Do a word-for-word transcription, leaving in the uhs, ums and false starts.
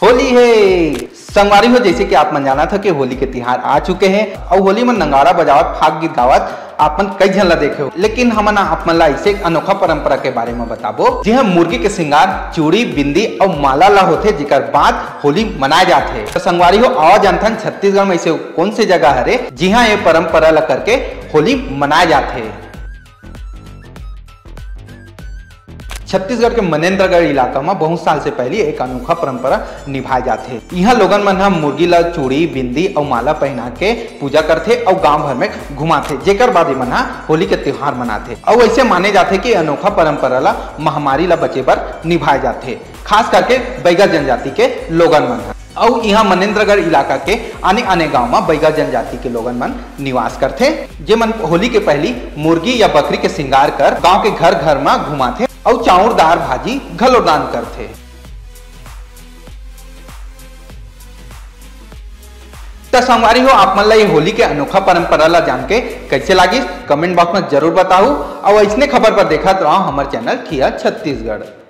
होली हे संगवारी हो, जैसे कि आप मन जानत हो कि होली के तिहार आ चुके हे अउ होली में नगाड़ा बजावत, फाग गीत गावत आप मन कई झन ला देखे हो, लेकिन हमन आप मन ला ऐसे एक अनोखा परंपरा के बारे में बताबो, जिहां मुर्गी के श्रृंगार, चूड़ी, बिंदी अउ माला ला होथे, जेकर बाद होली मनाए जाथे। तो संगवारी हो, आवा जानथन छत्तीसगढ़ में ऐसे कौन से जगह हरे, जिहां ये परंपरा ला करके होली मनाए जाथे। छत्तीसगढ़ के मनेंद्रगढ़ इलाका म बहुत साल से पहली एक अनोखा परंपरा निभाए जाथे। इहाँ लोगन मन ह मुर्गी ल चूड़ी, बिंदी अउ माला पहिना के पूजा करथे अउ गांव भर में घुमाथे, जेकर बाद इमन ह होली के त्योहार मनाथे। अउ ऐसे माने जाथे कि अनोखा परंपरा ल महामारी ल बचे बर निभाए जाथे, खास करके बैगा जनजाति के लोगन मन ह। अउ इहाँ मनेंद्रगढ़ इलाका के आने-आने गांव म बैगा जनजाति के लोगन मन निवास करथे, जेमन होली के पहली मुर्गी या बकरी के श्रृंगार कर गांव के घर-घर म घुमाथे अउ चाउर, दार, भाजी घलो दान करथे। त संगवारी हो, आप मन ला ये होली के अनोखा परंपरा ला जान के कैसे लागिस, comment box में जरूर बताहू। अउ ऐसने खबर पर देखत रहो हमर channel ठिया छत्तीसगढ़।